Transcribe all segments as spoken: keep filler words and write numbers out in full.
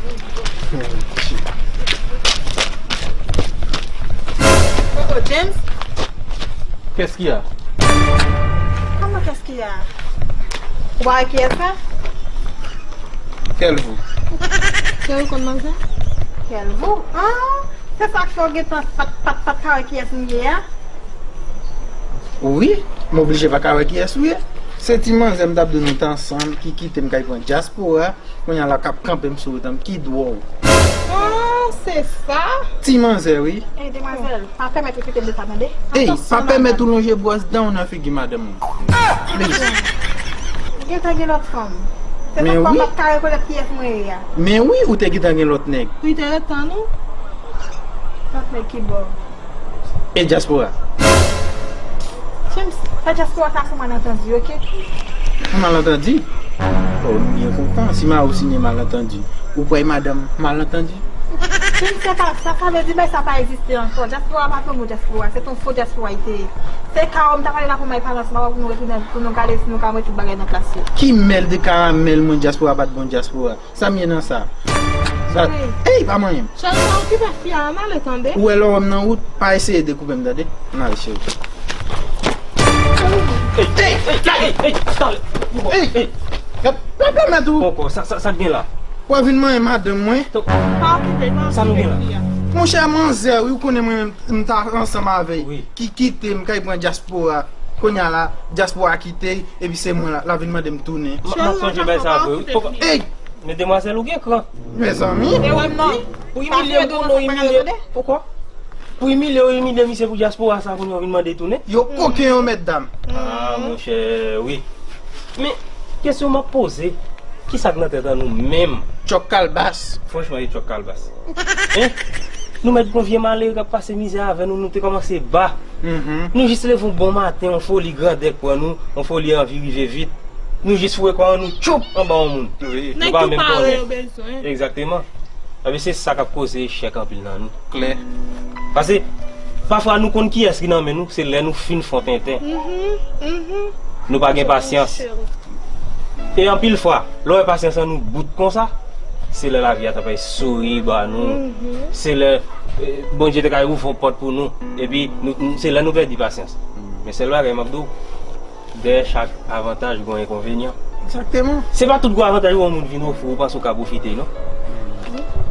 Oh, oh, James? Qu'est-ce qu'il y a? Comment qu'est-ce qu'il y a? Ou pa wè kiyès la? Quel vous? Se ou konn manzè? Quel vous? Ah, se sa k fè w gentan pat, pat, pat ka wè kiyès m ye a? Wi, m oblije pa ka wè kiyès ou ye. Se ti manzè m t ap di w nou t ansanm ki kite m k al pran dyaspora. Kounye a la k ap kanpe m sou wout lan, ki dwòl. Ah, se sa? Ti manzè, wi. Ey, demwazèl, pa pèmèt ou kite m de sa, tande? Ey, pa pèmèt ou lonje bwòs dan w nan figi madanm mwen. Please. Ou gentan gen lòt fanm. Se tankou w pa t ka rekonèt kiyès mwen ye a. Men wi, ou te gentan gen lòt nèg. Wi, te gentan, non. Lòt nèg ki bò? E dyaspora? James, pa dyaspora sa se malantandi, oke? Yon malantandi? Oh, m byen kontan si Mawou siyen malantandi. Ou kwè madanm malantandi? James, se pa sa, sa vle di bagay sa pa egziste ankò. Dyaspora pa t yon mo dyaspora, se t yon fo dyaspora li te ye. Se ka w m ta pale la pou m al pale ansanm avè w pou nou retounen, pou nou gade si nou ka mete tout bagay nan plas yo. Ki mèl de karamèl mwen dyaspora pa t bon dyaspora? Sa m ye nan sa? Sa, ey, pa manyen m. Cheri, pa okipe fi a, ann ale tande. Ou wè lè w wè m nan wout, pa eseye dekoupe m tande. Ann ale cheri. Ey, ey, ey, ey, ey, ey, talè. Ey, ey, pa pèmèt ou. Poko, sa, sa, sa k gen la? W ap vin manyen madanm mwen. Pa okipe, pa okipe fi a. Monchè manzè, wi, ou konnen mwen menm, m ta ansanm avè l. Wi. Ki kite m, k al pran dyaspora. Kounye a la, dyaspora kite l, epi se mwen la, l ap vin mande m tounen. M ap sonje bay sa vre, wi. Ey! Men demwazèl ou gen kran. Mezanmi. E wè m nan. Pou imilye m, pou nou imilye. Poko? Pou imilye w, imilye misye pou dyaspora sa, kounye a w vin mande tounen. Yo koken yo, mètdam. Ah, monchè, wi. Men, kesyon m ap poze, kisa k nan tèt an nou menm? Chòk kalbas. Franchman, e chòk kalbas. Hein? Nou mèt gon vye malere k ap pase mizè avè nou, nou te kòmanse ba. Nou jis leve yon bon maten, yon foli grandè k pran nou, yon foli anvi rive vit. Nou jis foure kò an nou, tchoup, anba yon moun. Wi. Nou pa menm konnen. Egzakteman. Ebyen, se sa k ap koze echèk anpil nan nou. Klè. Paske, pafwa, nou konn kiyès ki nan men nou, se lè nou fin fon tenten. Nou pa gen pasyans. E anpil fwa, lè w wè pasyans an nou bout konsa, se lè lavi a t ap bay souri ba nou. Se lè, eh, Bondye te ka ouvri yon pòt pou nou. Epi, nou, nou, se lè nou pèdi pasyans. Men sèl bagay m ap di w, dèyè chak avantaj, gen yon enkonvenyan. Egzakteman. Se pa tout gwo avantaj yon moun vin ofri w, ou panse w ka pwofite, non.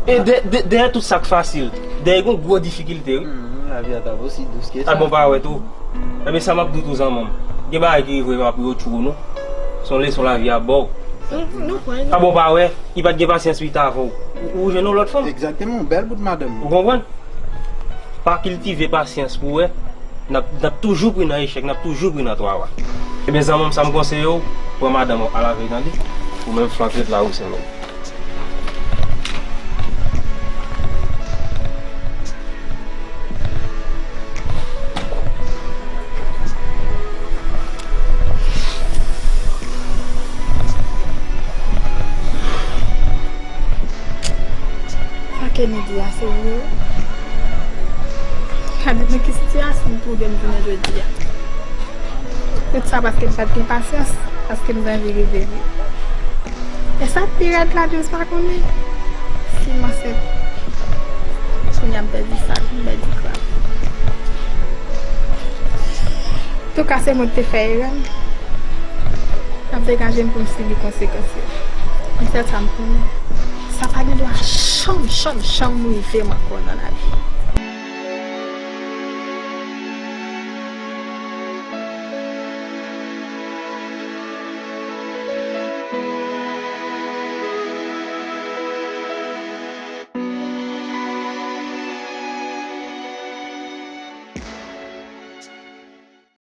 E dè-, dè-, dèyè tout sa k fasil, dèyè gen gwo difikilte, wi. Lavi a t ap osi dous ke sa. A bon, pa wè tou. Ebyen, sa m ap di w tou, zanmanm. Gen bagay ki rive pa pou yo tchou w, non. Se yon leson lavi a ba w. A bon, pa wè, li pa t gen pasyans pita avè w. Ou, ou jwenn yon lòt fanm. Egzakteman, yon bèl bout madanm. Ou konprann? Pa kiltive pasyans pou wè, n ap, n ap toujou pri nan echèk, n ap toujou pri nan twa wa. Ebyen, zanmanm, sa m konseye w, pran madanm w, al avè l, tande? Ou menm, flank ret la, ou sèl ou. Sa Kennedy a, se vre wi. Gade nan ki sitiyasyon m twouve m jounen jodi a. Tout sa paske m pa t gen pasyans, paske m t anvi rive vit. E sa k pi rèd la, James pa konnen si m ansent. Kounye a m pèdi sak, m pèdi krab. Touka, se mwen ki te fè erè m. M ap degaje m pou m sibi konsekans yo. Men sèl sa m konnen, sa pa gen dwa janm, janm, janm rive m ankò nan lavi.